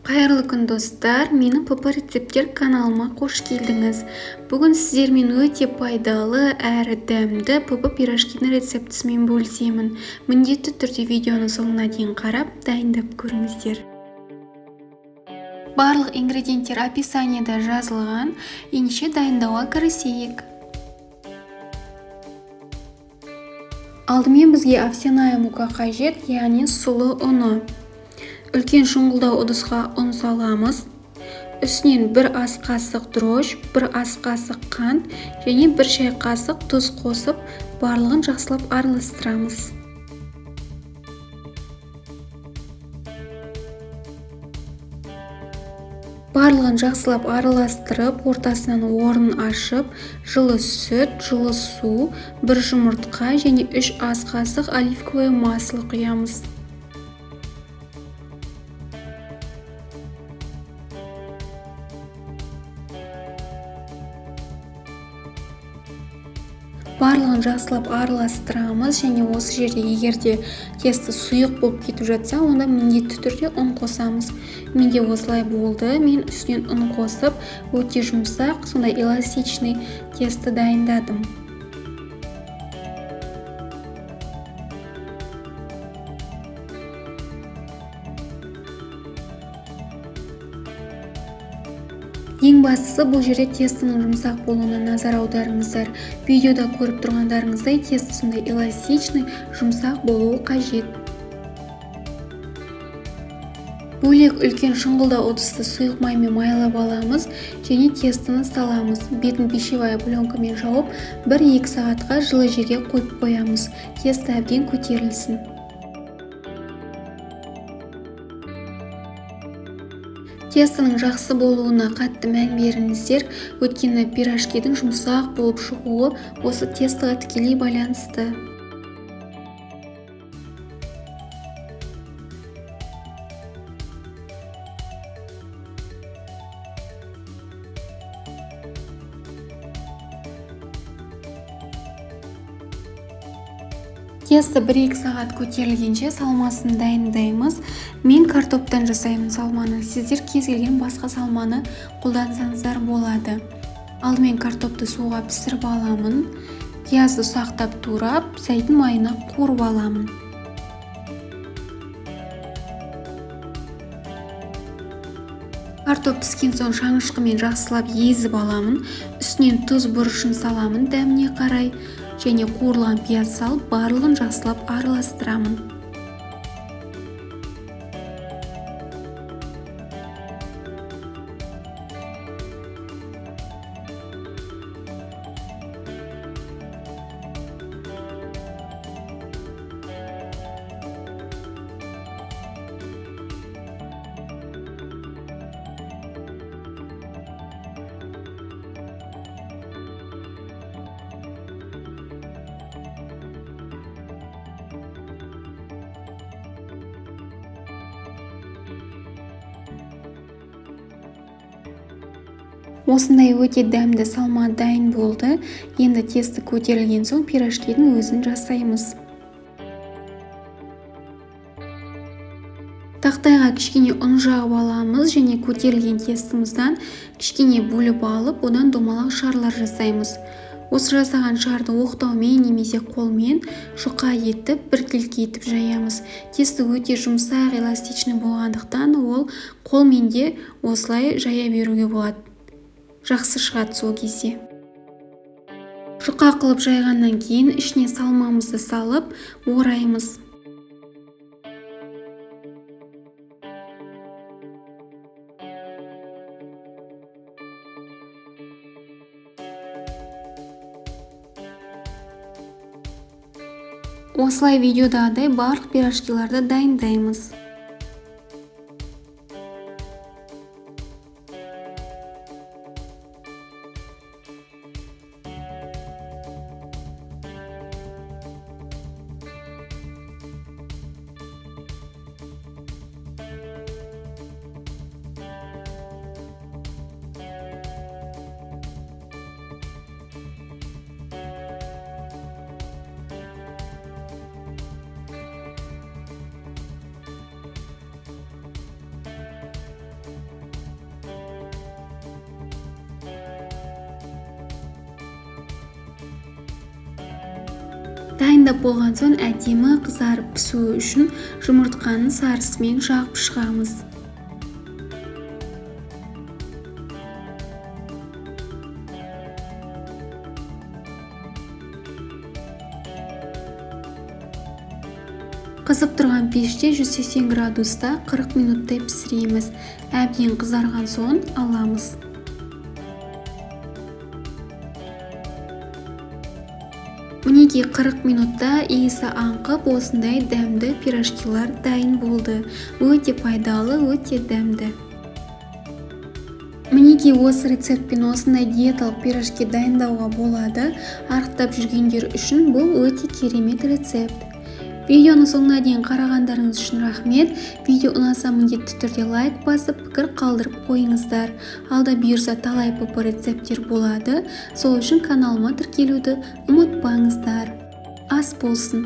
Қайырлы күн, достар! Менің ПП рецепттер каналыма қош келдіңіз. Бүгін сіздермен өте пайдалы әрі дәмді ПП пирожкидің рецептісімен бөлісемін. Міндетті түрде видеоны соңына дейін қарап, дайындап көріңіздер. Барлық ингредиенттер описаниеда жазылған. Ендеше дайындауға кірісейік. Алдымен бізге овсяная мука қажет, яғни сұлы ұны. Үлкен шұңғылдау ыдысқа ұн саламыз. Үстінен 1 ас қасық дрожж, 1 ас қасық қант және 1 шай қасық тұз қосып, барлығын жақсылап араластырамыз. Барлығын жақсылап араластырып, ортасынан орын ашып, жылы сүт, жылы су, 1 жұмыртқа және 3 ас қасық оливковое масло құямыз. Барлығын жақсылап араластырамыз және осы жерде егер де тесто сұйық болып кетіп жатса, онда міндетті түрде ұн қосамыз. Менде осылай болды. Мен үстінен ұн қосып, өте жұмсақ, сондай эластичный тесто дайындадым. Ең бастысы бұл жерде тестоның жұмсақ болуына назар аударыңыздар. Видеода көріп тұрғандарыңыздай тесто сондай эластичный, жұмсақ болуы қажет. Бөлек үлкен шұңғылдау ыдысты сұйық маймен майлап аламыз және тестоны саламыз. Бетін пищевая пленкамен жауып, 1-2 сағатқа жылы жерге қойып қоямыз. Тесто әбден көтерілсін. Тестоның жақсы болуына қатты мән беріңіздер, өйткені пирожкидің жұмсақ болып шығуы осы тестоға тікелей байланысты. Тесто 1-2 сағат көтерілгенше салмасын дайындаймыз. Мен картоптан жасаймын салманы. Сіздер кез келген басқа салманы қолдансаңыздар болады. Алдымен картопты суға пісіріп аламын. Пиязды ұсақтап турап, зәйтүн майына қуырып аламын. Картоп піскен соң шанышқымен жақсылап езіп аламын. Үстінен тұз бұрышын саламын дәміне қарай. Және қуырылған пияз салып, барлығын жақсылап араластырамын. Осындай өте дәмді салма дайын болды. Енді тесті көтерілген соң пирожкидің өзін жасаймыз. Тақтайға кішкене ұн жағып аламыз және көтерілген тестімізден кішкене бөліп алып, одан домалақ шарлар жасаймыз. Осы жасаған шарды оқтаумен немесе қолмен жұқа етіп, біркелкі етіп жаямыз. Тесті өте жұмсақ, эластичный болғандықтан ол қолмен де осылай жая беруге болады. Жақсы шығады сол кезде. Жұқа қылып жайғаннан кейін ішіне салмамызды салып, ораймыз. Осылай видеодағыдай барлық пирожкиларды дайындаймыз. Дайындап болған соң әдемі қызарып пісуі үшін жұмыртқаның сарысымен жағып шығамыз. Қызып тұрған пеште 180 градуста 40 минуттай пісіреміз. Әбден қызарған соң аламыз. Мінекей 40 минутта иісі аңқып, осындай дәмді пирожкилар дайын болды. Өте пайдалы, өте дәмді. Мінекей осы рецептпен осындай диеталық пирожки дайындауға болады. Арықтап жүргендер үшін бұл өте керемет рецепт. Видеоның соңына дейін қарағандарыңыз үшін рахмет. Видео ұнаса міндетті түрде лайк басып, пікір қалдырып қойыңыздар. Алда бұйырса талай ПП рецепттер болады. Сол үшін каналыма тіркелуді ұмытпаңыздар. Ас болсын.